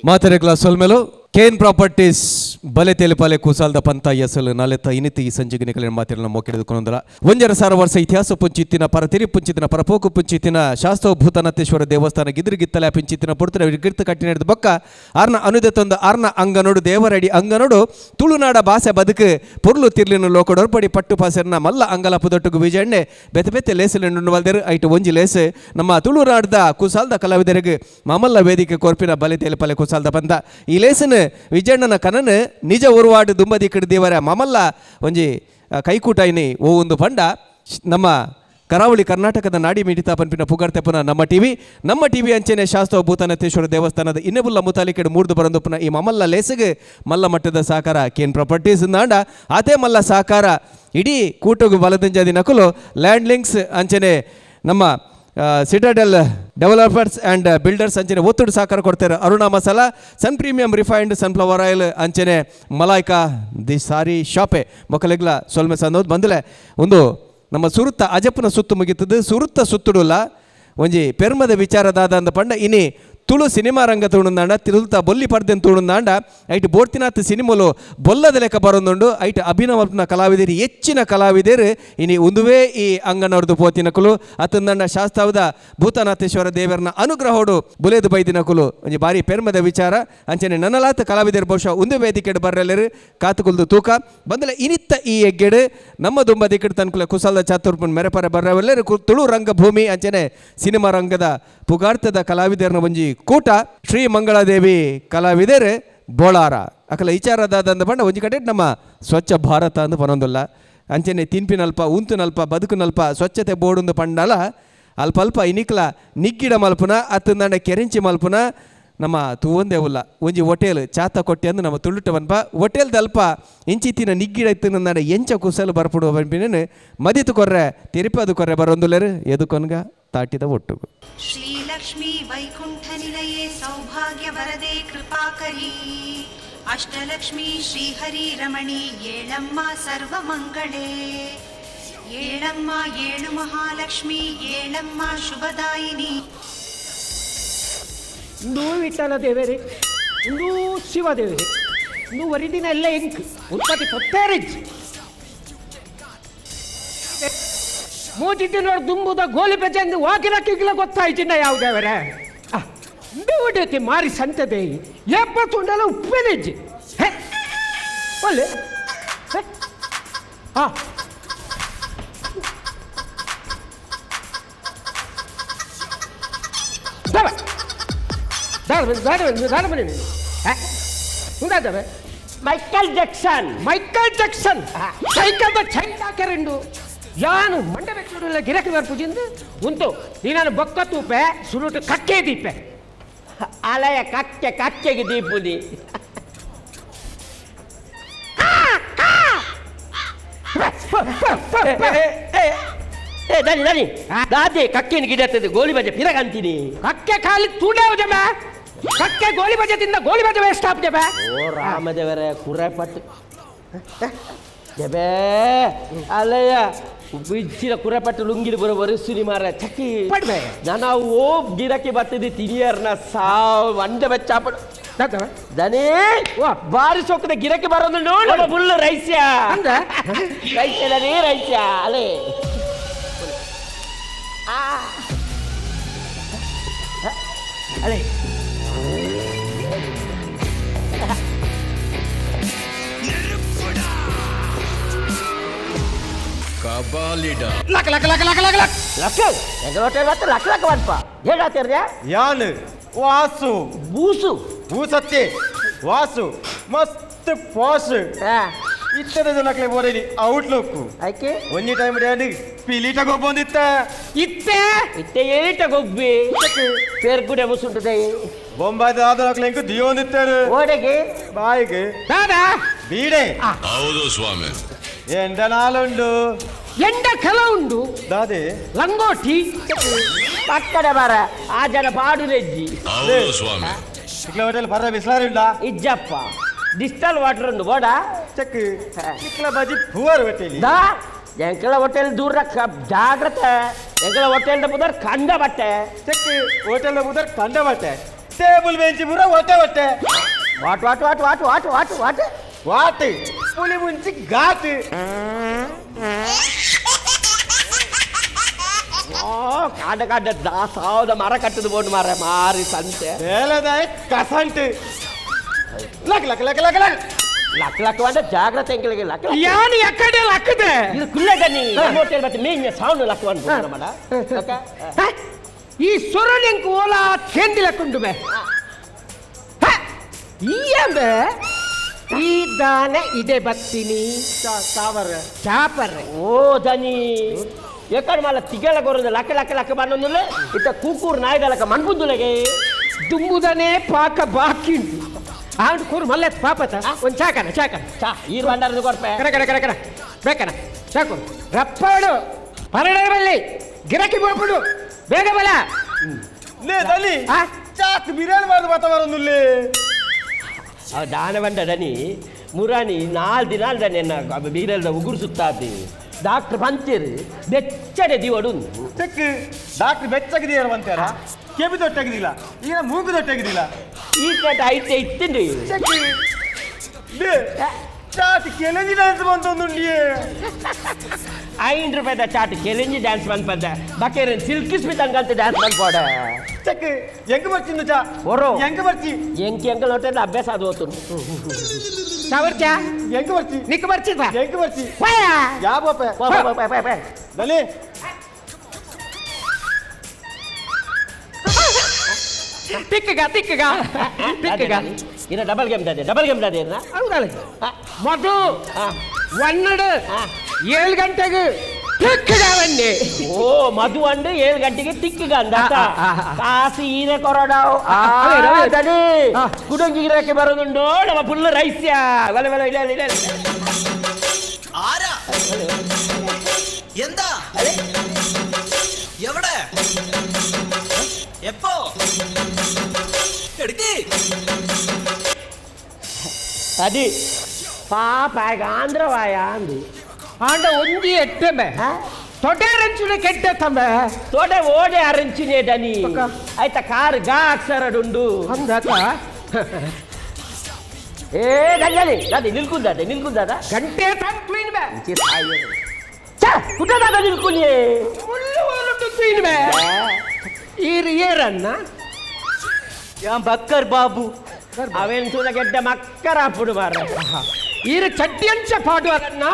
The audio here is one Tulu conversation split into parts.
ಮಾತೆರೆಗ್ಲ ಸೊಲ್ಮೆಲು ಕೇನ್ ಪ್ರಾಪರ್ಟೀಸ್ ಬಲೆ ತೆಲಿಪಾಲೆ ಕುಸಾಲ್ದ ಪಂತ ಎಸಲು ನಾಲೆತ್ತ ಇನಿತಿ ಈ ಸಂಜೆಗೆ ನಿಕಲಿನ ಮಾತಿರನ ಮೋಕೆಡೆದುಕೊಂಡರ 1.5 ವರ್ಷ ಇತಿಹಾಸ ಪುಂಚಿತ್ತಿನ ಪರತಿರಿ ಪುಂಚಿತ್ತಿನ ಪರಪೋಕು ಪುಂಚಿತ್ತಿನ ಶಾಸ್ತ್ರ ಭೂತನಾಥೇಶ್ವರ ದೇವಸ್ಥಾನ ಗಿದ್ರಿಗಿತ್ತಲೆ ಪಿಂಚಿತ್ತಿನ ಪುಡ್ತರ ಗಿರ್ತ ಕಟ್ಟಿನ ಬೊಕ್ಕ ಆರ್ನ ಅನುದೆತ್ತೊಂದು ಆರ್ನ ಅಂಗನೋಡು ದೇವರಡಿ ಅಂಗನೋಡು ತುಳುನಾಡ ಭಾಷೆ ಬದುಕು ಪೊರ್ಲು ತಿರ್ಲಿನ ಲೋಕಡೊರ್ಪಡಿ ಪಟ್ಟು ಪಾಸೆರ್ನ ಮಲ್ಲ ಅಂಗಲಪುದೊಟ್ಟುಗು ವಿಜಯಣ್ಣೆ ಬೆತೆ ಬೆತೆ ಲೇಸಲು ವಲ್ದೇರು ಐಟು ಒಂಜಿ ಲೇಸು ನಮ್ಮ ತುಳುನಾಡ್ದ ಕುಸಾಲ್ದ ಕಲಾವಿದರಿಗೆ ಮಾಮಲ್ಲ ವೇದಿಕೆ ಕೊರ್ಪಿನ ಬಲೆ ತೆಲಿಪಾಲೆ ಕುಸಾಲ್ದ ಪಂತ ಈ ಲೇಸನು ವಿಜಯಣ್ಣನ ಕನನು ನಿಜ ಉರುವಾಡು ದುಂಬದಿ ಕಿಡ್ದಿವರ ಮಮಲ್ಲ ಒಂಜಿ ಕೈಕೂಟಾಯಿನಿ ಓ ಒಂದು ಪಂಡ ನಮ್ಮ ಕರಾವಳಿ ಕರ್ನಾಟಕದ ನಾಡಿ ಮಿಡಿತ ಪನ್ಪಿನ ಪುಗರ್ತೆಪುನ ನಮ್ಮ ಟಿವಿ ಅಂಚೆನೆ ಶಾಸ್ತ್ರ ಭೂತನಾಥೇಶ್ವರ ದೇವಸ್ಥಾನದ ಇನ್ನೆಬುಲ್ಲ ಮುತಾಲಿಕೆಡು ಮೂರ್ದು ಬರಂದುಪುನ ಈ ಮಮಲ್ಲ ಲೇಸಿಗೆ ಮಲ್ಲ ಮಟ್ಟದ ಸಹಕಾರ ಕೇನ್ ಪ್ರಾಪರ್ಟೀಸ್ ನಾಂಡ ಆತೇ ಮಲ್ಲ ಸಹಕಾರ ಇಡೀ ಕೂಟಗು ಬಲದಂಜಾದಿ ನಕಲು ಲ್ಯಾಂಡ್ ಲಿಂಕ್ಸ್ ಅಂಚೆನೆ ನಮ್ಮ ಸಿಟಾಡೆಲ್ ಡೆವಲಪರ್ಸ್ ಆ್ಯಂಡ್ ಬಿಲ್ಡರ್ಸ್ ಅಂಚನೆ ಒತ್ತಡ ಸಹಕಾರ ಕೊಡ್ತಾರೆ. Aruna masala, Sun premium refined sunflower oil ಅಂಚನೆ ಮಲಾಯ್ಕಾ the ಸಾರಿ ಶಾಪೆ ಮೊಕ್ಕಲೆಗ್ಲ ಸೊಲ್ಮೆ ಸಂದೋದು ಬಂದಲೆ ಒಂದು ನಮ್ಮ ಸುರುತ್ತ ಅಜಪ್ಪನ ಸುತ್ತು ಮುಗಿತದ್ದು. ಸುರುತ್ತ ಸುತ್ತುಡುಲ್ಲ ಒಂಜಿ ಪೆರ್ಮದ ವಿಚಾರದಾದ ಅಂದ ಪಂಡ ಇನಿ ತುಳು ಸಿನಿಮಾ ರಂಗ ತುಳುಂದಾಂಡ ತಿರುತ ಬೊಲ್ಲಿ ಪರ್ದೆನ್ ತುಳುಂದಾಂಡ ಐಟ್ ಬೋರ್ತಿನಾಥ್ ಸಿನಿಮಲು ಬೊಲ್ಲದ ಲೆಕ್ಕ ಬರೊಂದುಂಡು. ಐಟ್ ಅಭಿನವನ ಕಲಾವಿದರು ಹೆಚ್ಚಿನ ಕಲಾವಿದರು ಇನಿ ಉಂದುವೇ ಈ ಅಂಗನವ್ರದ್ದು ಪೋತಿನಕುಲು ಅತಂದಂಡ ಶಾಸ್ತಾವದ ಭೂತನಾಥೇಶ್ವರ ದೇವರನ ಅನುಗ್ರಹೋಡು ಬುಲೇದು ಬೈದಿನಕುಲು ಒಂಜಿ ಬಾರಿ ಪೆರ್ಮದ ವಿಚಾರ ಅಂಚನೆ ನನ್ನಲಾತ ಕಲಾವಿದರು ಬಹುಶಃ ಒಂದು ವೇದಿಕೆಡು ಬರ್ರೆಲ್ಲರು ಕಾತುಕುಲ್ದು ತೂಕ ಬಂದಲೆ ಇನಿತ್ತ ಈ ಎಗ್ಗೆಡು ನಮ್ಮ ದುಂಬ ದಿಕ್ಕಡು ತನ್ಕುಲ ಕುಸಲ್ದ ಚಾತುರ್ಪುನ್ ಮೆರೆಪರೆ ಬರ್ರವೆಲ್ಲರು ತುಳು ರಂಗಭೂಮಿ ಅಂಚನೆ ಸಿನಿಮಾ ರಂಗದ ಪುಗಾರ್ತದ ಕಲಾವಿದರನ ಒಂಜಿ ಕೂಟ ಶ್ರೀ ಮಂಗಳಾದೇವಿ ಕಲಾವಿದರು ಬೋಳಾರ ಅಕಲ ವಿಚಾರದಾದಂದ ಬಣ್ಣ ಒಂಜಿ ಕಡೆ ನಮ್ಮ ಸ್ವಚ್ಛ ಭಾರತ ಅಂದು ಪನೊಂದುಲ್ಲ ಅಂಚನೆ ತಿನ್ಪಿನಲ್ಪ ಉಂತುನಲ್ಪ ಬದುಕುನಲ್ಪ ಸ್ವಚ್ಛತೆ ಬೋಡುಂದು ಪಂಡಲ ಅಲ್ಪ ಅಲ್ಪ ಇನಿಕ್ಲ ನಿಗ್ಗಿಡ ಮಲ್ಪುನ ಅತ್ತಂದಂಡ ಕೆರೆಂಚಿ ಮಲ್ಪುನ ನಮ್ಮ ತೂವಂದೇ ಉಲ್ಲ ಒಂಜಿ ಹೋಟೆಲ್ ಚಾತ ಕೊಟ್ಟೆ ಅಂದು ನಮ್ಮ ತುಳುಟ ಪನ್ಪ ಹೋಟೆಲ್ದಲ್ಪ ಇಂಚಿತ್ತಿನ ನಿಗ್ಗಿಡ ಇತ್ತು ಎಂಚ ಕುಸಲು ಬರ್ಪುಡು ಪನ್ಪಿನ ಮದಿತು ಕೊರ್ರೆ ತೆರಿಪದು ಕೊರ್ರೆ ಬರೊಂದುಲ್ಲೇರು ಎದುಕೊನ್ಗ ತಾಟಿದ ಒಟ್ಟುಗು. ಶ್ರೀಲಕ್ಷ್ಮೀ ವೈಕುಂಠ ನಿಲಯೇ ಸೌಭಾಗ್ಯ ವರದೆ ಕೃಪಾಕರಿ ಅಷ್ಟಲಕ್ಷ್ಮೀ ಶ್ರೀಹರಿ ರಮಣಿ ಏಳಮ್ಮ ಸರ್ವಮಂಗಳೇ ಏಳಮ್ಮ ಏಳು ಮಹಾಲಕ್ಷ್ಮೀ ಏಳಮ್ಮ ಶುಭದಾಯಿನಿ. ಇಂದು ವಿಠಲ ದೇವರೇ, ಇಂದು ಶಿವ ದೇವರೇ, ಇಂದು ವರಿದಿನ ಎಲ್ಲ ಎಂಕ್ ಉತ್ಪತ್ತಿ ಪತ್ತೇರಿಜ್ ಮೂಜಿದ್ದಿನೋಡು ದುಂಬುದ ಗೋಲಿ ಬೆಜೆಂದು ವಾಕಿರಕ್ಕಿಗ್ಲ ಗೊತ್ತಾಯ್ತಿನ ಯಾವುದೇವರೇ ಇಂದು ಮಾರಿ ಸಂತದೆ ಎಪ್ಪತ್ತುಂಡಲ ಉಪ್ಪೇನಿಜ್ಜಿ ಹೇ ಒಳ್ಳೆ ಹಾ Michael Jackson, Michael Jackson cycle chain ಹಾಕರಿಂಡು ಯಾನು ಮಂಡ ಬೆಕ್ಕುಲ್ಲ ಗಿರಕಿ ಬರ್ಪುಜಿಂದು ಉಂಟು ನೀನು ಬೊಕ್ಕ ತೂಪೆ ಸುರುಟು ಕಕ್ಕೆ ದೀಪೆ ಅಲಯ ಕಕ್ಕೆ ಕಕ್ಕೆಗೆ ದೀಪುನಿ. ದನಿ ದನಿ ದಾದೆ ಕಕ್ಕೆನ ಗಿಡತ್ತದೆ ಗೋಲಿ ಬಜೆ ಪಿರಗಂತೀನಿ. ಕಕ್ಕೆ ಖಾಲಿ ತೂಡೇವು ಜಮ ಕಕ್ಕೆ ಗೋಲಿ ಬಜೆ ತಿಂದ ಗೋಲಿ ಬಜೆ ವೇಸ್ಟ್ ಆಪ್ ಜಬೆ. ಓ ರಾಮದೇವರೇ ಕುರಪಟ್ಟು ಜಬೆ ಅಲಯ ಬಿಚ್ಚಿನ ಕುರಪಟ್ಟು ಲುಂಗಿನ ಬರೋ ಬರುಸುನಿ ಮಾರ ಚಕ್ಕಿ ಪಡ್ಬೆ ನಾನು ಓ ಗಿಡಕ್ಕೆ ಬರ್ತದೆ ತಿನಿಯರ್ನ ಸಾವ್ ಮಂಡೆ ಬೆಚ್ಚಾಪಡು ದನೇ ಬಾರಿ ಸೊಕ್ಕದ ಗಿಡಕ್ಕೆ ಬರೋದು ನೋಡು ಫುಲ್ ರೈಸ್ಯ ರೈಸ್ಯ ದನೇ ರೈಸ್ಯ ಅಲೇ ಅಲೇ ಲಕ್ ಲಕ್ ಲಕ್ ಲಕ್ ಲಕ್ ಲಕ್ ಲಕ್ ಎಂಗಲೋಟೆ ಬತ್ತ ಲಕ್ ಲಕ್ ವನ್ಪ ಹೇಳಾತಿರ್ಯ ಯಾನು ವಾಸು ಬೂಸು ಬೂಸತ್ತೆ ವಾಸು ಮಸ್ತ್ ಪಾಸ್ ಇತ್ತದ ಜನಕ್ಲೆ ಬೋರೇನಿ ಔಟ್ಲುಕ್ ಐಕೆ ಒಂಜಿ ಟೈಮ್ ಡ್ಯಾಡಿ ಪಿಲಿಟ ಗೊಬ್ಬೊಂದಿತ್ತ ಇತ್ತೆ ಇತ್ತೆ ಏಟ ಗೊಬ್ಬಿ ಪೇರ್ಗುಡೆ ಮುಸುಂಟದೆ ಬೊಂಬಾಯ್ದ ಆದನಕ್ಲೆ ಇಂಕು ದಿಯೋಂದಿತ್ತರು ಓಡೆಗೆ ಬಾಯಿಗೆ ದಾದಾ ಬೀಡೆ ಹೌದು ಸ್ವಾಮಿ ಎಂಡ ನಾಲುಂಡು ಎಂಡ ಕೆಲ ಉಂಡು ದಾದೆ ಲಂಗೋಟಿ ಪಕ್ಕದ ಬರ ಆ ಜನ ಪಾಡು ರೆಜ್ಜಿ ಹೌದು ಸ್ವಾಮಿ. ಇಕ್ಲ ಹೋಟೆಲ್ ಬರ್ರ ಬಿಸ್ಲಾರಿ ಉಂಡಾ ಇಜ್ಜಪ್ಪ ಡಿಸ್ಟಲ್ ವಾಟರ್ ಉಂಡು ಬೋಡ ಚೆಕ್ ಇಕ್ಲ ಬಾಜಿ ಪುವರ್ ಹೋಟೆಲ್ ದಾ ಎಂಕಲ ಹೋಟೆಲ್ ದೂರ ಜಾಗ್ರತೆ ಎಂಕಲ ಹೋಟೆಲ್ ಬುದರ್ ಕಂಡ ಬಟ್ಟೆ ಚೆಕ್ ಹೋಟೆಲ್ ಬುದರ್ ಕಂಡ ಬಟ್ಟೆ ಟೇಬಲ್ ಬೆಂಚ್ ಪೂರ ಹೊಟ್ಟೆ ಹೊಟ್ಟೆ what what what what what what what what Puli ಮುಂಚಿ ghat ಓ ಕಾಡ ಕಾಡ ದಾಸಾವದ ಮರ ಕಟ್ಟದ ಬೋರ್ಡ್ ಮಾರ ಮಾರಿ ಸಂತೆ ಬೇಲದಾಯ ಕಸಂಟ್ luck luck luck luck luck luck luck ಅಂದ್ರೆ ಜಾಗ್ರತೆ ಎಂಕಲಿಗೆ ಲಕ್ ಯಾನು ಎಕ್ಕಡೆ ಲಕ್ಕದೆ ಇದು ಕುಲ್ಲಗನಿ ಹೋಟೆಲ್ ಮತ್ತೆ ಮೇನ್ ಸೌಂಡ್ ಲಕ್ ಅನ್ಬೋದು ಮಾಡ ಈ ಸೊರಳೆಂಕ್ ಓಲಾ ಕೇಂದಿಲ ಕೊಂಡುಬೆ ಈ ಈ ದಾನೆ ಇದೆ ಬತ್ತೀನಿ ಚಾಪರ್ ಚಾಪರ್ ಓ ದನಿ ಎಕ್ಕಡ ಮಲ್ಲ ತಿಗಲ ಕೊರದು ಲಕ್ಕ ಲಕ್ಕ ಲಕ್ಕ ಬನ್ನೊಂದುಲೆ ಇತ್ತ ಕೂಕೂರು ನಾಯ್ದಲಕ್ಕ ಮಣ್ಬುದ್ದುಲಗೆ ದುಂಬುದನೆ ಪಾಕ ಬಾಕಿ ಆಂಡ್ ಕೂರು ಮಲ್ಲೆ ಪಾಪತ ಒಂದು ಚಾಕನ ಚಾಕನ ಚಾ ಈರು ಬಂಡಾರದ ಕೊರ್ಪೆ ಕರ ಕರ ಕರ ಕರ ಬೇಕನ ಚಾಕು ರಪ್ಪಾಡು ಪರಡೆ ಬಲ್ಲಿ ಗಿರಕಿ ಬೋಪುಡು ಬೇಗ ಬಲ ಲೇ ದಲಿ ಚಾಕ್ ಬಿರಿಯಾನಿ ಬಾರ್ದು ಬತ್ತವರೊಂದುಲ್ಲೆ ದಾನ ಬಂದ ದನಿ ಮುರಾನಿ 4 ದಿನ ದನಿ ಬೀರಲ್ದ ಉಗುರು ಸುತ್ತಾತಿ ಡಾಕ್ಟರ್ ಬಂತೀರಿ ಬೆಚ್ಚಡೆ ದಿವಡು ಚೆಕ್ ಡಾಕ್ಟರ್ ಬೆಚ್ಚಗೆ ದಿಯರ್ ಬಂತಾರ ಕೆಬಿ ದೊಟ್ಟಾಗಿದಿಲ್ಲ ಈಗ ಮೂಗು ದೊಟ್ಟಾಗಿದಿಲ್ಲ ಈ ಕಡೆ ಐತೆ ಇತ್ತೀನಿ ಚೆಕ್ ಲೇ ಚಾಟ್ ಕೆಲೆಂಜಿ ಡ್ಯಾನ್ಸ್ ಬಂತೊಂದುಂಡಿಯೇ 5 ರೂಪಾಯಿದ ಚಾಟ್ ಕೆಲೆಂಜಿ ಡ್ಯಾನ್ಸ್ ಬಂದ್ ಬಂದ ಬಕೇರೆ ಸಿಲ್ಕಿ ಸ್ಮಿತ್ ಅಂಗಂತ ಡ್ಯಾನ್ಸ್ ಬಂದ್ ಪೋಡ ಚೆಕ್ ಎಂಗ ಬರ್ಚಿಂದು ಚಾ ಒರೋ ಎಂಗ ಬರ್ಚಿ ಎಂಕಿ ಎಂಕಲ್ ಹೋಟೆಲ್ ಅಭ್ಯಾಸ ಅದು ಹೋತು ಚಾವರ್ಚಾ ಎಂಗ ಬರ್ಚಿ ನಿಕ್ ಬರ್ಚಿದ ಎಂಗ ಬರ್ಚಿ ಯಾ ಬೋಪೆ ದಲಿ ತಿಕ್ಕಗ ತಿಕ್ಕಗ ತಿಕ್ಕಗ ಇನ್ನ ಡಬಲ್ ಗೇಮ್ ದಾದೆ ಡಬಲ್ ಗೇಮ್ ದಾದೆ ಇನ್ನ ಹೌದಲ್ಲ ಮಧು 1 7 ಗಂಟೆಗೆ ತಿಕ್ಕಗ ಬನ್ನಿ ಓ ಮಧು ಅಂಡು 7 ಗಂಟೆಗೆ ತಿಕ್ಕಗ ಅಂದ ಕಾಸು ಈರೆ ಕೊರಡಾವ್ ದನಿ ಕುಡಂಗಿ ಗಿರಕ್ಕೆ ಬರೋದುಂಡು ನಮ್ಮ ಫುಲ್ ರೈಸ್ಯ ಬಲೆ ಬಲೆ ಇಲ್ಲ ಇಲ್ಲ ആരാ എന്താ എവിടെ എപ്പോ എടുക്ക് అది ಪಾಪ ಆಂಧ್ರವಾಯ ಅಂದು ಆಂಡ ಒಂಜಿ ಎಟ್ಟೆಂಬೆ ತೊಡೆ ಅರಂಚುನೆ ಕೆಟ್ಟ ತಂಬೆ ತೊಡೆ ಓಡೆ ಅರಂಚಿನೆ ದನಿ ಆಯ್ತಾ ಕಾರ್ ಗಾ ಅಕ್ಷರಡುಂಡು ಅಂದಾತ ಏ ದಾದಿ ದಾದಿ ನಿಲ್ಕುಂದಾದೆ ನಿಲ್ಕುಂದಾದ ಗಂಟೆ ತಂದು ಬೆ ಛ ಕುಟದಾದ ನಿಲ್ಕುನಿ ಮುಳ್ಳು ಓಲುಂಡು ತುಯಿನ್ ಬೆ ಈರು ಏರನ್ನ ಯಾ ಬಕ್ಕರ್ ಬಾಬು ಅವೇನು ತೂಲ ಗೆಡ್ಡ ಮಕ್ಕರ ಅಪ್ಪುಡು ಮಾರ ಈರು ಚಡ್ಡಿ ಅಂಚ ಪಾಡುವರನ್ನ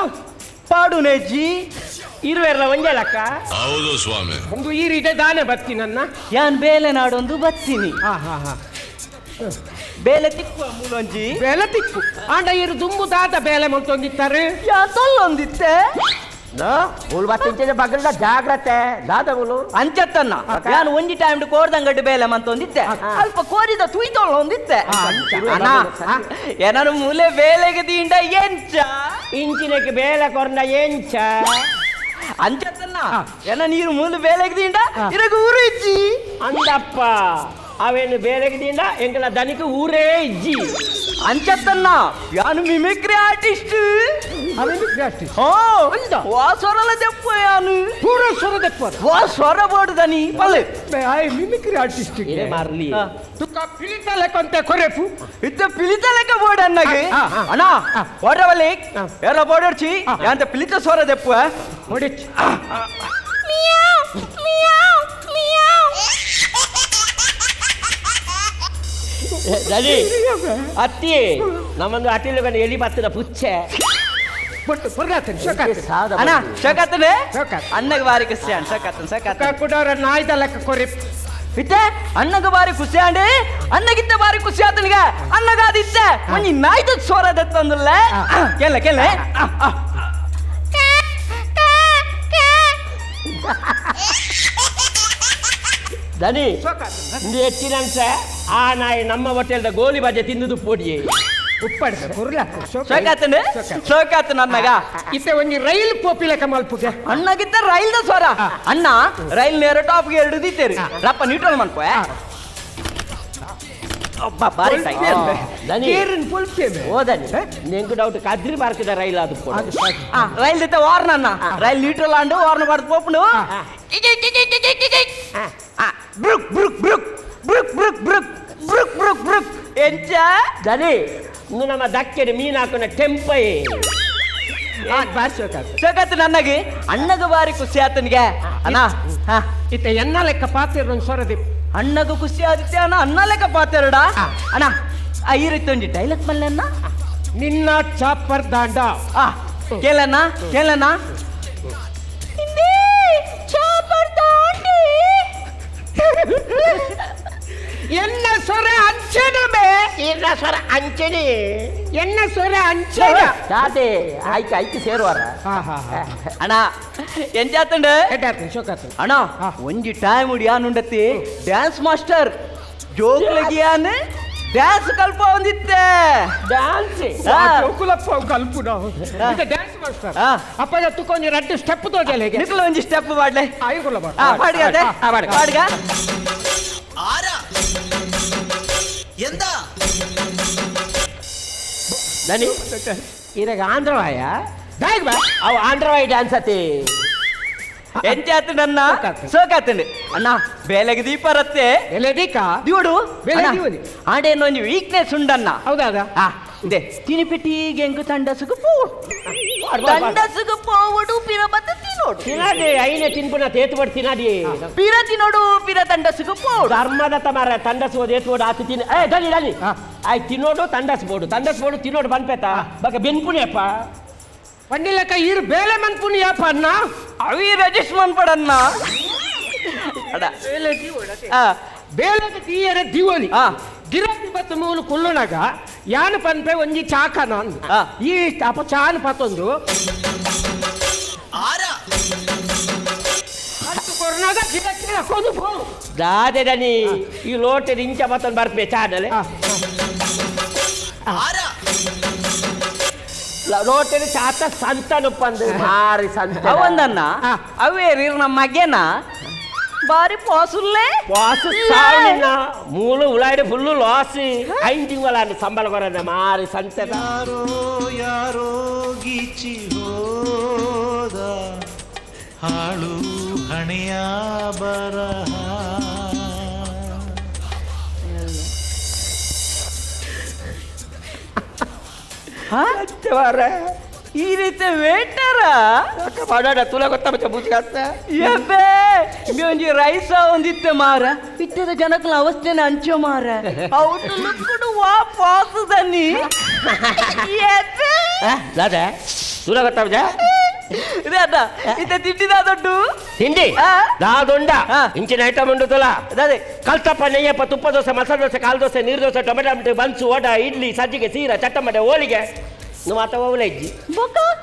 ಪಾಡುನೇಜಿ ಇರುವೆರ್ಲ ಒಂಜಲಕ್ಕ ಹೌದು ಸ್ವಾಮಿ ಒಂದು ಈರು ಇದೆ ದಾನೆ ಬರ್ತೀನನ್ನ ಯಾನ್ ಬೇಲೆ ನಾಡೊಂದು ಬತ್ತೀನಿ ಹಾ ಹಾ ಹಾ ಬೇಲೆ ತಿಕ್ಕು ಮೂಲೊಂಜಿ ಬೇಲೆ ತಿಕ್ಕು ಆಂಡ ಈರು ದುಂಬು ದಾದ ಬೇಲೆ ಮಂತೊಂದಿತ್ತಾರೆ ಯಾ ತೊಲ್ಲೊಂದಿತ್ತೆ ಬಗಲ್ದ ಜಾಗ್ರತೆ ದಾದ ಮುಲು ಅಂಚತ್ತನ್ನ ನಾನು ಒಂಜಿ ಟೈಮ್ ಕೋರ್ದಂಗಡ್ಡು ಬೇಲೆ ಮಂತೊಂದಿತ್ತೆ ಅಲ್ಪ ಕೋರಿದ ತುಯ್ತೊಳ್ಳೊಂದಿತ್ತೆ ಅಣ್ಣ ಏನಾರು ಮೂಲೆ ಬೇಲೆಗೆ ದಿಂಡ ಎಂಚ ಇಂಚಿನಕ್ಕೆ ಬೇಲೆ ಕೊರ್ನ ಎಂಚ ಅಂಚತ್ತನ್ನ ಏನ ನೀರು ಮೂಲು ಬೇಲೆಗೆ ದಿಂಡ ಇರಗ ಊರು ಇಜ್ಜಿ ಅಂದಪ್ಪ ಅವೇನು ಬೇಲೆಗೆ ದಿಂಡ ಎಂಕಲ ದನಿக்கு ಊರೇ ಇಜ್ಜಿ ಅಂಚತ್ತನ್ನ ಯಾನು ಮಿಮಿಕ್ರಿ ಆರ್ಟಿಸ್ಟ್ ವಾ ಸ್ವರಲ ದೆಪ್ಪ ಯಾನು ಪೂರ ಸ್ವರ ದೆಪ್ಪ ವಾ ಸ್ವರ ಬೋರ್ಡ್ ದನಿ ಪಲ್ಲೆ ಮಿಮಿಕ್ರಿ ಆರ್ಟಿಸ್ಟ್ ಇದೇ ಮಾರ್ಲಿ ತುಕ್ಕ ಪಿಲಿತ ಲೆಕ್ಕಂತೆ ಕೊರೆಪು ಇತ್ತ ಪಿಲಿತ ಲೆಕ್ಕ ಬೋರ್ಡ್ ಅನ್ನಗೆ ಅಣ್ಣ ಓಡ್ರವಲ್ಲಿ ಯಾರ ಬೋರ್ಡ್ ಯಾಂತ ಪಿಲಿತ ಸ್ವರ ದೆಪ್ಪ ಹೊಡಿಚ್ meow meow meow ದನಿ ಅತ್ತಿ ನಮ್ಮೊಂದು ಅಟಿಲು ಗಂಡ ಎಲಿ ಬತ್ತದ ಪುಚ್ಚೆ ಬಟ್ ಪರ್ಗಾತನ್ ಶೋಕಾತನ್ ಅಣ್ಣ ಶೋಕಾತನೆ ಅಣ್ಣಗೆ ಬಾರಿ ಖುಷಿ ಅಣ್ಣ ಶೋಕಾತನ್ ಶೋಕಾತನ್ ಕುಡೋರ ನಾಯ್ದ ಲೆಕ್ಕ ಕೊರಿ ಇತ್ತೆ ಅಣ್ಣಗ ಬಾರಿ ಖುಷಿ ಅಂಡಿ ಅಣ್ಣಗಿತ್ತ ಬಾರಿ ಖುಷಿ ಆತನಿಗ ಅಣ್ಣಗಾದಿತ್ತೆ ಒಂಜಿ ನಾಯ್ದ ಸೋರ ದತ್ತಂದುಲ್ಲ ಕೇಳ ಕೇಳ ದನಿ ಹೆಚ್ಚಿನಂಶ ಆ ನಾಯಿ ನಮ್ಮ ಹೋಟೆಲ್ದ ಗೋಲಿ ಬಜೆ ತಿಂದುದು ಪೋಡಿಯೇ ಉಪ್ಪಾಡ್ದ ಕುರ್ಲ ಶೋಕಾತನ ಶೋಕಾತನ ಅಣ್ಣಗ ಇತ್ತೆ ಒಂಜಿ ರೈಲ್ ಪೋಪಿಲ ಕಮಲ್ಪುಗೆ ಅಣ್ಣಗಿತ್ತ ರೈಲ್ದ ಸ್ವರ ಅಣ್ಣ ರೈಲ್ ನೇರ ಟಾಪ್ಗೆ ಎರಡು ದಿತ್ತೇರಿ ರಪ್ಪ ನ್ಯೂಟ್ರಲ್ ಮನ್ಪೋ. ಅಬ್ಬಾ ಬಾರಿ ಕೇರಿನ ಪೊಲ್ಪೇವೆ ಓದನಿ ನಿಂಗೆ ಡೌಟ್ ಕದ್ರಿ ಬಾರ್ಕಿದ ರೈಲ್ ಅದು ರೈಲ್ ದಿತ್ತ ವಾರ್ನ ರೈಲ್ ನ್ಯೂಟ್ರಲ್ ಆಂಡು ವಾರ್ನ ಬಾರ್ದು ಪೋಪುಂಡು Brooke Brooke Brooke Brooke Brooke Brooke Brooke Brooke Brooke ಎಂಚ ದನಿ ಇನ್ನು ನಮ್ಮ ದಕ್ಕೆಡೆ ಮೀನು ಹಾಕೋಣ ಟೆಂಪೈ ಸೋಕತ್ತು ನನ್ನಗೆ ಅಣ್ಣಗ ಬಾರಿ ಖುಷಿ ಆತನಿಗೆ ಅಣ್ಣ ಇತ್ತ ಎನ್ನ ಲೆಕ್ಕ ಪಾತಿರ ಸೊರದಿ ಅಣ್ಣಗ ಖುಷಿ ಆದಿತ್ಯ ಅಣ್ಣ ಅನ್ನ ಲೆಕ್ಕ ಪಾತಿರಡ ಅಣ್ಣ ಈ ರೀತಿ ಒಂಜಿ ಡೈಲಾಗ್ ಮಲ್ಲನ್ನ ನಿನ್ನ ಚಾಪರ್ ದಾಂಡ ಕೇಳಣ್ಣ ಕೇಳಣ್ಣ ಚಾಪರ್ ದಾಂಡಿ ಎನ್ನ ಸ್ವರ ಅಂಚೆನಬೆ ಎನ್ನ ಸ್ವರ ಅಂಚೆನೆ ಎನ್ನ ಸ್ವರ ಅಂಚೆನ ದಾದೆ ಆಯ್ಕೆ ಆಯ್ಕೆ ಸೇರುವಾರ ಅಣ್ಣ ಎಂಜಾತಂಡ ಅಣ್ಣ ಒಂಜಿ ಟೈಮ್ ಯಾನುಂಡತಿ ಡ್ಯಾನ್ಸ್ ಮಾಸ್ಟರ್ ಜೋಕ್ಲಗಿಯಾನ ಡ್ಯಾನ್ಸ್ ಕಲ್ಪ ಒಂದಿತ್ತೆ ಡ್ಯಾನ್ಸ್ ಜೋಕುಲಪ್ಪ ಕಲ್ಪುನ ಡ್ಯಾನ್ಸ್ ಮಾಸ್ಟರ್ ಅಪ್ಪ ತುಕೊಂಜಿ ರಡ್ಡು ಸ್ಟೆಪ್ ತೋಜಲೆ ಹೇಗೆ ನಿಕಲ ಒಂಜಿ ಸ್ಟೆಪ್ ಮಾಡ್ಲೆ ಆಯ್ಕೊಲ್ಲ ಪಾಡ್ಗ ಪಾಡ್ಗ ಆರ ಎಂದ ನನಿ ಇದಾಗ ಆಂಧ್ರವಾಯ ಅವು ಆಂಧ್ರವಾಯ ಡ್ಯಾನ್ಸ್ ಅತಿ ಎಂಚಾತಂಡ ಅಣ್ಣ ಸೋಕಾತಂಡು ಅಣ್ಣ ಬೇಲೆಗೆ ದೀಪ ರತ್ತೆ ಬೆಲೆ ದೀಕ ದಿವಡು ಬೆಲೆ ದೀವಡಿ ಆಡೇನೋ ಒಂಜಿ ವೀಕ್ನೆಸ್ ಉಂಡಣ್ಣ ಹೌದಾ ಇದೆ ತಿನಿಪಿಟ್ಟಿಗೆ ಎಂಕು ತಂಡಸುಗು ಪೋಡು ತಂಡಸುಗು ಪೋವಡು ಪಿರ ಬತ್ತ ತಿನ್ನೋಡು ತಿನ್ನಡಿ ಐನೆ ತಿನ್ಪುನ ತೇತು ತಿನ್ನಡಿ ಪಿರ ತಿನ್ನೋಡು ಪಿರ ತಂಡಸುಗು ಪೋಡು ಧರ್ಮದ ತಮಾರ ತಂಡಸು ಏತು ಆತು ತಿನ್ನ ಏ ದನಿ ದನಿ ಆಯ್ ತಿನ್ನೋಡು ತಂಡಸ್ ಬೋಡು ತಂಡಸ್ ಬೋಡು ತಿನ್ನೋಡು ಬನ್ಪೇತ ಬಗ ಬೆನ್ಪುಣಿಯಪ್ಪ ಪಂಡಿಲಕ್ಕ ಈರು ಬೇಲೆ ಮನ್ಪುಣಿಯಪ್ಪ ಅಣ್ಣ ಅವಿ ರಜೇಶ್ ಮನ್ಪಡಣ್ಣ ಬೇಲೆಗೆ ತೀಯರ ದಿವಲಿ ಗಿರಾಕಿ ಬತ್ತ ಮೂಲು ಕುಲ್ಲುನಾಗ ಯಾನು ಪನ್ಪೆ ಒಂಜಿ ಚಾಕನ ಈ ಅಪ್ಪ ಚಾನ್ ಪತ್ತೊಂದು ಕೊರ್ನಾಗ ಗಿರಾಕಿ ಹಾಕೋದು ಪೋ ದಾದೆ ದನಿ ಈ ಲೋಟೆ ಇಂಚ ಪತ್ತೊಂದು ಬರ್ಪೆ ಚಾನಲೆ ಲೋಟೆ ಚಾತ ಸಂತನುಪ್ಪಂದು ಮಾರಿ ಸಂತ ಅವಂದನ್ನ ಅವೇ ರೀರ್ ನಮ್ಮ ಮಗೇನ ಬಾರಿ ಪಾಸುಲ್ಲೇ ಪಾಸು ಸಾವಿನ ಮೂಲು ಉಳಾಯ್ಡು ಫುಲ್ಲು ಲಾಸ್ ಐದು ತಿಂಗಳ ಸಂಬಳ ಬರೋದ ಮಾರಿ ಸಂತೆ ಯಾರೋ ಯಾರೋ ಗೀಚಿ ಹೋದ ಹಾಳು ಹಣೆಯ ಬರಹ ಈ ರೀತಿ ವೇಟರ ಮಾಡಾಡ ತುಲ ಗೊತ್ತಾ ಮಚ್ಚ ಬುಜ್ಜಿಗಾತ ಎಬ್ಬೆ ಒಂಜಿ ರೈಸ ಒಂದಿತ್ತೆ ಮಾರ ಇತ್ತದ ಜನಕ್ಲ ಅವಸ್ಥೆನ ಅಂಚೋ ಮಾರ ಔಟ್ ಲುಕ್ಕುಡು ವಾ ಪಾಸು ದನ್ನಿ ಎಬ್ಬೆ ದಾದ ತುಲ ಗೊತ್ತಾ ಮಚ್ಚ ಇದೆ ಅದ ಇತ್ತ ತಿಂಡಿದ ದೊಡ್ಡು ತಿಂಡಿ ದಾದೊಂಡ ಇಂಚಿನ ಐಟಮ್ ಉಂಡು ತುಲ ಅದೇ ಕಲ್ತಪ್ಪ ನೆಯ್ಯಪ್ಪ ತುಪ್ಪ ದೋಸೆ ಮಸಾಲೆ ದೋಸೆ ಕಾಲು ದೋಸೆ ನೀರು ದೋಸೆ ಟೊಮೆಟೊ ಬನ್ಸು ವಡ ಇಡ್ಲಿ ಸಜ್ಜಿಗೆ ಸೀರಾ ಚಟ್ಟಮಟೆ ಹೋಳಿಗೆ నువ్వు అత్త ఓవలేజ్జి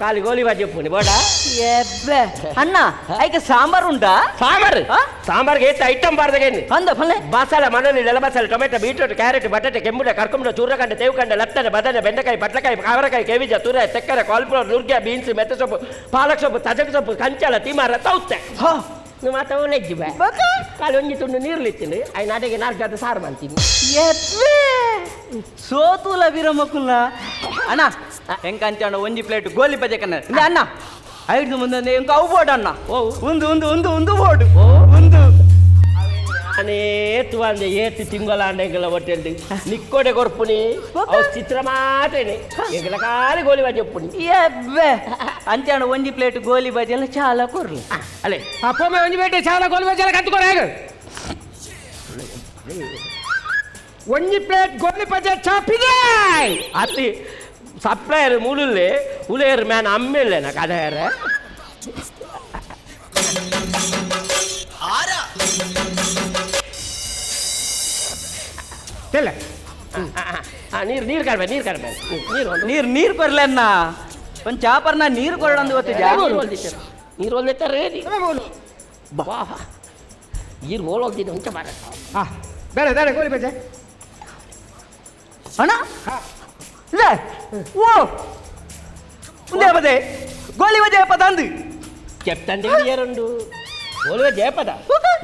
కాలి గోలి బాజీ చెప్పుని బోడా ఎబ్బే అన్న ఐక సాంబార్ ఉందా సాంబార్ సాంబార్కి ఏతే ఐటమ్ బారదగేంది అంద ఫలే మసాలా మనలి నెల మసాలా tomato beetroot carrot బటాట కెంబుడ కర్కుండ చూరకండ తేవుకండ లత్తన బదన బెండకాయ పట్లకాయ కావరకాయ కేవిజ తూర తెక్కర కాలిఫ్లవర్ నుర్గ్యా బీన్స్ మెత్త సొప్పు పాలక్ సొప్పు తజక సొప్పు కంచాల తిమార తౌతే నువ్వు అత్త ఓవలేజ్జి బా కాలి ಒಂಜಿ ತುಂಡು ನೀರ್లు ಇತ್ತಿಂಡು ఆయన అడిగి నాలుగు గంట సారు మంచింది ఎబ్బే సోతుల విరమకుల అన్న ఎంకంచాడు ಒಂಜಿ ಪ್ಲೇಟ್ ಗೋಲಿ ಬಜೆ ಕನ್ನ ಅಣ್ಣ ಐದು ಮುಂದೆ ಎಂಕ ಅವು ಬೋಡು ಅಣ್ಣ ಒಂದು ಒಂದು ಒಂದು ಒಂದು ಬೋಡು ಒಂದು ಏತು ಅಂದೆ ಏತು ತಿಂಗಳ ಅಂಡೆಂಗಲ ಹೊಟ್ಟೆಲ್ದು ನಿಕ್ಕೋಡೆ ಕೊರ್ಪುನಿ ಅವು ಚಿತ್ರ ಮಾತೇನೆ ಎಂಗಲ ಖಾಲಿ ಗೋಲಿ ಬಜೆ ಒಪ್ಪುನಿ ಎಬ್ಬೆ ಅಂಚಾಣ ಒಂಜಿ ಪ್ಲೇಟ್ ಗೋಲಿ ಬಜೆ ಎಲ್ಲ ಚಾಲ ಕೊರ್ಲಿ ಅಲ್ಲೇ ಅಪ್ಪಮ್ಮ ಒಂಜಿ ಪ್ಲೇಟ್ ಚಾಲ ಗೋಲಿ ಬಜೆ ಎಲ್ಲ ಕತ್ಕೊರ ಹೇಗೆ ಒಂಜಿ ಪ್ಲೇಟ್ ಗೋಲಿ ಬಜೆ ಚಾಪಿದೆ ಅತಿ ಸಪ್ಲೈಯರ್ ಮುಳುಲ್ಲೆ ಉಲೇರ್ ಮ್ಯಾನ್ ಅಮ್ಮೆಲ್ಲೆ ನಾ ಕಡೆಯರ ತೆಲ್ಲ ನೀರು ನೀರು ಕಡಿಮೆ ನೀರು ಕಡಿಮೆ ನೀರು ನೀರು ನೀರು ಕೊರ್ಲೆನ್ನ ಒಂದು ಚಾಪರ್ನ ನೀರು ಕೊರಡಂದು ಗೊತ್ತು ನೀರು ಒಲ್ದಿತ್ತಾರೆ ಬಾ ನೀರು ಹೋಲೋಗ್ದಿದ್ದು ಉಂಚ ಮಾರ ಹಾಂ ಬೇರೆ ಬೇರೆ ಗೋಲಿ ಬಜೆ ಅಣ್ಣ ಲೇ ಓ ఉందే పదే గోలి బజే పదంది చెప్తాంటే ఏరుండు గోలి బజే పద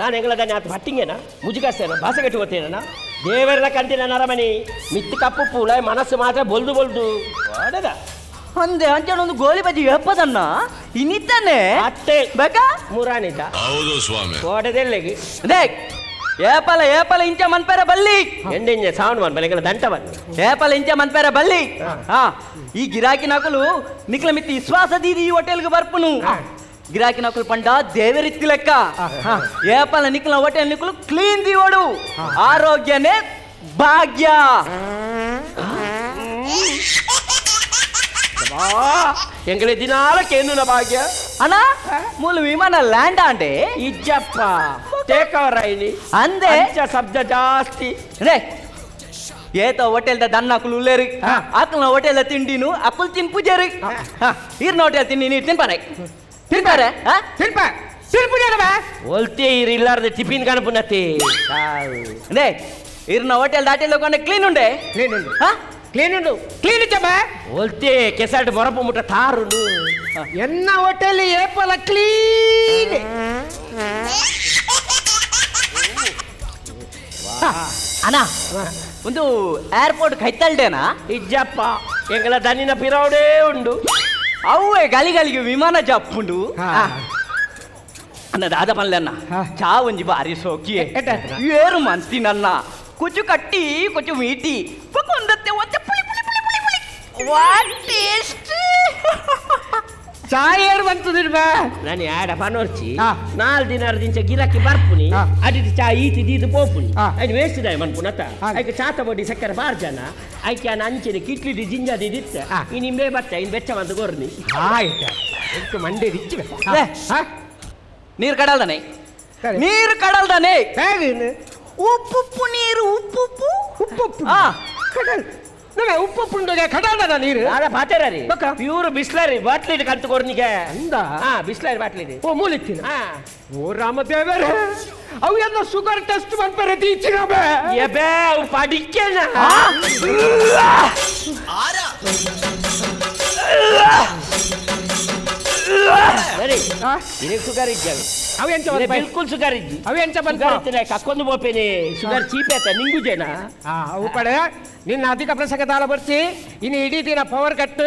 ನಾನು ಎಂಗಳ ದಾನಿ ಆತ ಪಟ್ಟಿಂಗೇನ ಮುಜುಗಾಸ್ತೇನ ಭಾಷೆ ಕಟ್ಟಿ ಹೋಗ್ತೇನ ದೇವರ ಕಂತಿನ ನರಮನಿ ಮಿತ್ತು ಕಪ್ಪು ಪೂಲ ಮನಸ್ಸು ಮಾತ್ರ ಬೊಲ್ದು ಬೊಲ್ದು ಓಡದ ಅಂದೆ ಅಂಚನೊಂದು ಗೋಲಿ ಬಜ್ಜಿ ಎಪ್ಪದನ್ನ ಇನ್ನಿತ್ತಾನೆ ಅತ್ತೆ ಬೇಕಾ ಮುರಾನಿದ್ದ ಹೌದು ಸ್ವಾಮಿ ಓಡದೆಲ್ಲೆಗೆ they ಏಪಲ ಏಪಲ ಇಂಚ ಮನ್ಪೇರ ಬಲ್ಲಿ ಎಂಡೆಂಜ ಸೌಂಡ್ ಮನ್ ಬಲೆಗಳ ದಂಟ ಬನ್ನಿ ಏಪಲ ಇಂಚ ಮನ್ಪೇರ ಬಲ್ಲಿ ಹಾ ಈ ಗಿರಾಕಿ ನಕಲು ನಿಕ್ಲ ಮಿತ್ತಿ ವಿಶ್ವಾಸ ದೀದಿ ಈ ಹೋಟೆಲ್ಗೆ ಬರ್ಪುನು ಗಿರಾಕಿ ನಕಲು ಪಂಡ ದೇವರಿತ್ತಿ ಲೆಕ್ಕ ಏಪಲ ನಿಕ್ಲ ಹೋಟೆಲ್ ನಿಕ್ಲು ಕ್ಲೀನ್ ದಿವಡು ಆರೋಗ್ಯನೇ ಭಾಗ್ಯ ಎಂಗಳೆ ದಿನಾಲ ಕೇಂದ್ರ ಭಾಗ್ಯ ಅಣ್ಣ ಮೂಲ ವಿಮಾನ ಲ್ಯಾಂಡ್ ಆಂಡೆ ಇಜ್ಜಪ್ಪ ಟೇಕ್ ಓವರ್ ಐನಿ ಅಂದೆ ಶಬ್ದ ಜಾಸ್ತಿ ರೇ ಏತ ಹೋಟೆಲ್ದ ದನ್ನ ಅಕುಲು ಉಲ್ಲೇರಿ ಅಕ್ಕನ ಹೋಟೆಲ್ ತಿಂಡಿನು ಅಕುಲ್ ತಿನ್ ಪೂಜಾರಿ ಈರ್ನ ಹೋಟೆಲ್ ತಿಂಡಿ ನೀರು ತಿನ್ಪಾರೆ ತಿನ್ಪಾರೆ ತಿನ್ಪ ತಿನ್ಪುಜಾರ ಒಲ್ತೆ ಇರ್ ಇಲ್ಲಾರ್ದ ಟಿಫಿನ್ ಕಣಪುನತೆ ರೇ ಈರ್ನ ಹೋಟೆಲ್ ದಾಟೆಲ್ ಹೋಗೊಂಡೆ ಕ್ಲೀನ್ ಉಂಡೆ ಕ್ಲೀನ್ ಉಂಡು ಕ್ಲೀನ್ ಉಂಡು ಕ್ಲೀನ್ ಇಜ್ಜಪ್ಪ ಒಲ್ತೆ ಕೆಸಟ್ ಬೊರಪು ಮುಟ್ಟ ತಾರುಂಡು ಎನ್ನ ಹೋಟೆಲ್ ಏಪಲ ಕ್ಲೀನ್ ಅಣ್ಣ ಒಂದು ಏರ್ಪೋರ್ಟ್ ಕೈತಲ್ಡೇನಾ ಇಜ್ಜಪ್ಪ ಎಂಗಲ ದನಿನ ಪಿರೌಡೇ ಉಂಡು ಅವೇ ಗಲಿ ಗಲಿಗೆ ವಿಮಾನ ಜಪ್ಪುಂಡು ಅನ್ನ ದಾದ ಪಲ್ಲೆ ಅನ್ನ ಚಾ ಒಂಜಿ ಬಾರಿ ಸೋಕಿ ಏರು ಮಂತಿನನ್ನ ಕುಚು ಕಟ್ಟಿ ಕುಚು ಮೀಟಿ ಒಂದತ್ತೆ ಒತ್ತೆ ಪುಳಿ ಪುಳಿ ಪುಳಿ ಪುಳಿ ಪುಳಿ what taste ಚಾಯ್ ಏರು ಬಂತದಿರ್ಬ ನಾನು ಯಾಡ ಪನೋರ್ಚಿ ನಾಲ್ ದಿನ ದಿಂಚ ಗಿರಾಕಿ ಬರ್ಪುನಿ ಅಡಿಟ್ ಚಾ ಈತಿ ದೀದು ಪೋಪುನಿ ಐನು ವೇಸ್ಟ್ ದಾಯ ಮನ್ಪುನತ ಐಕೆ ಚಾತ ಬೊಡಿ ಸಕ್ಕರೆ ಬಾರ್ ಜನ ಐಕೆ ಅನ್ನ ಅಂಚಿನ ಕಿಟ್ಲಿ ಜಿಂಜ ದಿತ್ತ ಇನ್ ಇಂಬೆ ಬತ್ತ ಇನ್ ಬೆಚ್ಚ ಬಂದು ಗೊರ್ನಿ ಆಯ್ತು ಮಂಡೆ ದಿಚ್ಚಿ ನೀರು ಕಡಲ್ದಾನೆ ನೀರು ಕಡಲ್ದಾನೆ ಉಪ್ಪುಪ್ಪು ನೀರು ಉಪ್ಪುಪ್ಪು ಉಪ್ಪುಪ್ಪು ಕಡಲ್ ಉಪ್ಪುಪ್ಪು ಕಡಲ್ದ ನೀರು ಅದ ಪಾತೇರಿ ಪ್ಯೂರ್ ಬಿಸ್ಲರಿ ಬಾಟ್ಲಿ ಕಂತು ಕೊರ್ನಿಗೆ ಅಂದ ಹಾ ಬಿಸ್ಲರಿ ಬಾಟ್ಲಿ ಓ ಮೂಲಿತ್ತಿನ ಓ ರಾಮದೇವರೇ ಅವು ಎಲ್ಲ ಶುಗರ್ ಟೆಸ್ಟ್ ಮನ್ಪರೆ ದೀಚಿನ ಬೇ ಎಬೇ ಅವು ಪಡಿಕೆನ ಶುಗರ್ ಇದ್ದಾವೆ ಅವು ಎಂಚ ಬಿಲ್ಕುಲ್ ಶುಗರ್ ಇದ್ದಿ ಅವು ಎಂಚ ಬಂದ ಕಕ್ಕೊಂದು ಬೋಪೇನೆ ಶುಗರ್ ಚೀಪ್ ಆತ ನಿಂಗು ಜನ ಅವು ಕಡೆ ನಿನ್ನ ಅಧಿಕ ಪ್ರಸಂಗ ತಾಳ ಬರ್ಸಿ ಇನ್ನು ಇಡೀ ದಿನ ಪವರ್ ಕಟ್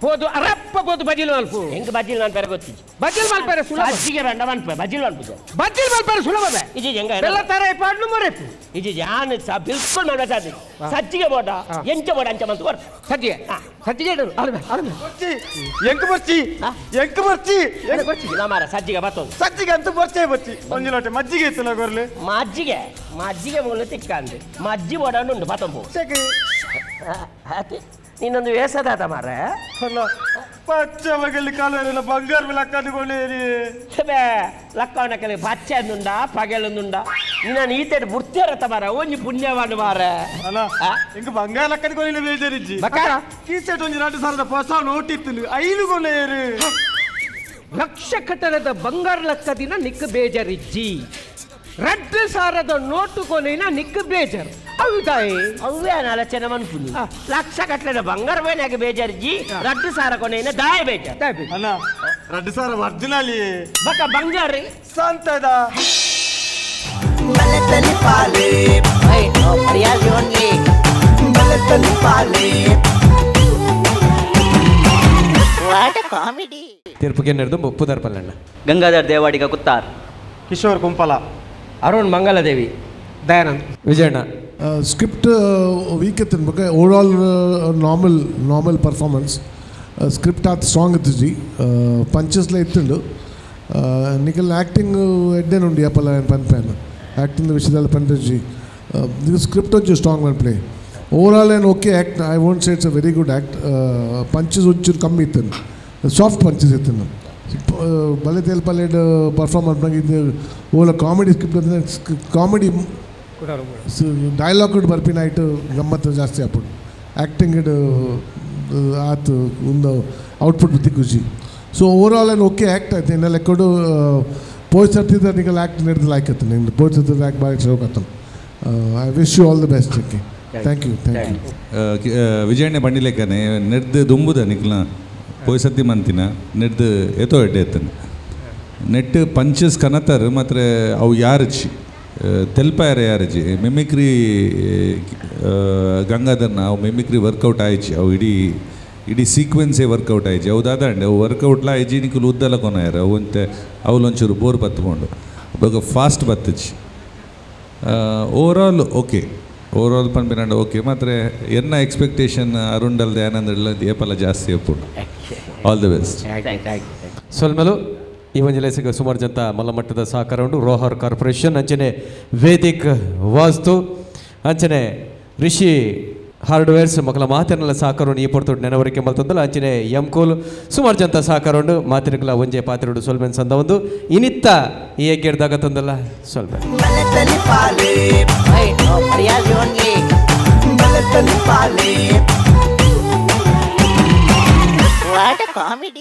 ಹೋದು ಅರಪ್ಪ ಹೋದು ಬಜಿಲ್ ಮಲ್ಪು ಹೆಂಗ್ ಬಜಿಲ್ ಮನ್ಪೇರೆ ಗೊತ್ತಿ ಬಜಿಲ್ ಮಲ್ಪೇರೆ ಸುಲಭ ಸಜ್ಜಿಗೆ ಬೇಡ ಮನ್ಪೆ ಬಜಿಲ್ ಮನ್ಪು ಬಜಿಲ್ ಮಲ್ಪೇರೆ ಸುಲಭ ಬೇ ಇಜಿ ಹೆಂಗ ಬೆಲ್ಲ ತರ ಪಾಡ್ಲು ಮೊರೆಪು ಇಜಿ ಯಾನ್ ಸಾ ಬಿಲ್ಕುಲ್ ಮಾಡ್ಬೇಕಾದ ಸಜ್ಜಿಗೆ ಬೋಡ ಎಂಚ ಬೋಡ ಅಂಚ ಮಂತು ಕೊರ್ಪು ಸಜ್ಜಿಗೆ ಸಜ್ಜಿಗೆ ಇಡರು ಅಲ್ಮೆ ಅಲ್ಮೆ ಎಂಕ್ ಬರ್ಚಿ ಎಂಕ್ ಬರ್ಚಿ ಎಂಕ್ ಬರ್ಚಿ ನಮಾರ ಸಜ್ಜಿಗೆ ಬತ್ತೊಂದು ಸಜ್ಜಿಗೆ ಅಂತೂ ಬರ್ಚೇ ಬರ್ಚಿ ಒಂಜಿ ಲೋಟೆ ಮಜ್ಜಿಗೆ ಇತ್ತು ನಗೋರ್ಲಿ ಮಜ್ಜಿಗೆ ಮಜ್ಜಿಗೆ ಮೂಲ ತಿಕ್ಕಂದು ಮಜ್ಜಿ ಬೋಡ ಉಂಡು ಬತ್ತೊಂಬು ಇನ್ನೊಂದು ವೇಸದಾತ ಮಾರ ಪಚ್ಚ ಮಗಲಿ ಕಾಲುವೆಲ್ಲ ಬಂಗಾರ ಮೇಲೆ ಲಕ್ಕಂದುಕೊಂಡೇರಿ ಲಕ್ಕವನ ಪಚ್ಚೆ ಅಂದುಂಡ ಪಗೆಲೊಂದುಂಡ ನಾನು ಈತೇಡು ಬುರ್ತಿಯರತ್ತ ಮಾರ ಒಂಜಿ ಪುಣ್ಯವಾಡು ಮಾರ ಅಲ್ಲ ಇಂಕ ಬಂಗಾರ ಲಕ್ಕಂದುಕೊಂಡಿಲ್ಲ ಬೇಜಾರಿಜ್ಜಿ ಕೀಸೆಟ್ ಒಂಜಿ 2000 ಹೊಸ ನೋಟ್ ಇತ್ತು ಐದು ಕೊಂಡೇರಿ ಲಕ್ಷ ಕಟ್ಟಡದ ಬಂಗಾರ ಲಕ್ಕದಿನ ನಿಕ್ ಬೇಜಾರಿಜ್ಜಿ 2000 ನೋಟು ಕೊನೆನ ನಿಕ್ ಬೇಜಾರು ಹೌದಾಯಿ ಅವೇ ಆಲೋಚನೆ ಮನ್ಪುನಿ ಲಕ್ಷ ಕಟ್ಟಲೆ ಬಂಗಾರ ಬೇನಾಗ ಬೇಜಾರಿಜ್ಜಿ 2000 ಕೊನೆನ ದಾಯ ಬೇಜಾರು ಅಣ್ಣ 2000 ಒರಿಜಿನಲ್ ಬಕ ಬಂಗಾರ ಸಂತದ ತೀರ್ಪುಗೆ ನಡೆದು ಪುದರ್ ಪಲ್ಲಣ್ಣ ಗಂಗಾಧರ್ ದೇವಾಡಿಗ ಕುತ್ತಾರ್ ಕಿಶೋರ್ ಕುಂಪಲ ಅರುಣ್ ಮಂಗಲದೇವಿ ದಯಾನಂದ್ ವಿಜಯಣ್ಣ ಸ್ಕ್ರಿಪ್ಟ್ ವೀಕ್ ಇತ್ತು ಬಗ್ಗೆ over all normal normal performance script ಆತ ಸ್ಟ್ರಾಂಗ್ ಇತ್ತು ಪಂಚಸ್ಲ ಇತ್ತುಂಡು ನಿಖಲ್ ಆ್ಯಕ್ಟಿಂಗ್ ಎಡ್ಡೇನುಂಡು ಯಪ್ಪಲ ಪನ್ಪೇನು ಆ್ಯಕ್ಟಿಂಗ್ ವಿಷಯದಲ್ಲಿ ಪನ್ಪೆಜಿ ಇದು ಸ್ಕ್ರಿಪ್ಟ್ ಒಂಚೂರು ಸ್ಟ್ರಾಂಗ್ ಪನ್ಪ್ಲೇ ಓವರ್ ಆಲ್ ಏನು okay act I won't say it's a very good act punches ಒಂಚೂರು ಕಮ್ಮಿ ಇತ್ತು ಸಾಫ್ಟ್ ಪಂಚಸ್ ಇತ್ತು ಬಲೆ ತೇಲ್ ಪಲ್ಲೇಡ್ ಪರ್ಫಾರ್ಮ್ ಮಾಡ್ದಂಗೆ ಇದು ಓಲ ಕಾಮಿಡಿ ಸ್ಕ್ರಿಪ್ಟ್ ಅಂದರೆ ಕಾಮಿಡಿ ಡೈಲಾಗ್ ಬರ್ಪಿನ ಐಟು ಗಮ್ಮತ್ತು ಜಾಸ್ತಿ ಆಪುಂಡು ಆ್ಯಕ್ಟಿಂಗ್ ಇಡು ಆತು ಒಂದು ಔಟ್ಪುಟ್ ತಿಕ್ಕುಜಿ ಸೊ ಓವರ್ ಆಲ್ ಏನು ಓಕೆ ಆ್ಯಕ್ಟ್ ಆಯ್ತು ಇನ್ನು ಲೆಕ್ಕಡು ಪೋಯ್ ಸರ್ತಿದ ನಿಗಲ್ ಆ್ಯಕ್ಟ್ ನಡೆದು ಲೈಕ್ ಆಯ್ತು ನಿಂದು ಪೋಯ್ ಸರ್ತಿದ ಆ್ಯಕ್ಟ್ ಭಾರಿ ಚಲೋ I wish you all the best okay thank you thank you ವಿಜಯಣ್ಣೆ ಬಂಡಿಲೇಖನೆ ನೆಡ್ದು ದುಂಬುದ ನಿಕ್ಲ ಪೋಯ್ ಸತಿ ಮಂತಿನ ನೆಡ್ದು ಏತೋ ಎಡ್ಡೆ ಎತ್ತನ ನೆಟ್ ಪಂಚಸ್ ಕನತಾರ ಮಾತ್ರ ಅವು ಯಾರಚಿ ತೆಲ್ಪಾಯರೆ ಯಾರಜಿ ಮಿಮಿಕ್ರಿ ಗಂಗಾಧರ್ನ ಅವು ಮಿಮಿಕ್ರಿ ವರ್ಕೌಟ್ ಆಯ್ಚಿ ಅವು ಇಡೀ ಇಡೀ ಸೀಕ್ವೆನ್ಸೇ ವರ್ಕೌಟ್ ಆಯ್ಚಿ ಅವು ದಾದಾಂಡೆ ಅವು ವರ್ಕೌಟ್ಲ ಆಯ್ಜಿ ನಿಕುಲು ಉದ್ದಲ ಕೊನಯರ್ ಅವು ಒಂತೆ ಅವ್ಲು ಒಂಚೂರು ಬೋರ್ ಬತ್ಕೊಂಡು ಬೊಕ ಫಾಸ್ಟ್ ಬತ್ತುಜಿ ಓವರಾಲ್ ಓಕೆ ಓವರಾಲ್ ಪನ್ಪಿನಂಡ ಓಕೆ ಮಾತ್ರ ಎನ್ನ ಎಕ್ಸ್ಪೆಕ್ಟೇಷನ್ ಅರುಂಡಲ್ ದಯಾನಂದ ಏಪಲ ಜಾಸ್ತಿ ಉಪ್ಪುಂಡು ಆಲ್ the best. ಸೊಲ್ಮೆಲು ಈ ಒಂಜಿ ಲೇಸಿಗೆ ಸುಮಾರು ಜನ ಮಲ್ಲಮಟ್ಟದ ಸಹಕಾರ ಉಂಡು. ರೋಹರ್ ಕಾರ್ಪೊರೇಷನ್ ಅಂಚನೆ ವೇದಿಕ್ ವಾಸ್ತು ಅಂಚನೆ ರಿಷಿ ಹಾರ್ಡ್ವೇರ್ಸ್ ಮಕ್ಕಳ ಮಾತಿನೆಲ್ಲ ಸಹಕಾರ ಉಂಡು. ಈ ಪೊರ್ತುಡು ನೆನವರಿಕೆ ಮಲ್ತಂದಲ್ಲ ಅಂಚನೆ ಎಮ್ಕೋಲ್ ಸುಮಾರು ಜನ ಸಹಕಾರ ಉಂಡು. ಮಾತಿನಕಲ ಒಂಜೆ ಪಾತ್ರೆಡು ಸೊಲ್ಮೆನ್ ಸಂದ ಒಂದು ಇನಿತ್ತ ಈ ಎಗ್ಗೆಡ್ದಾಗ ತಂದಲ್ಲ ಸೊಲ್ಮೆ. What a comedy.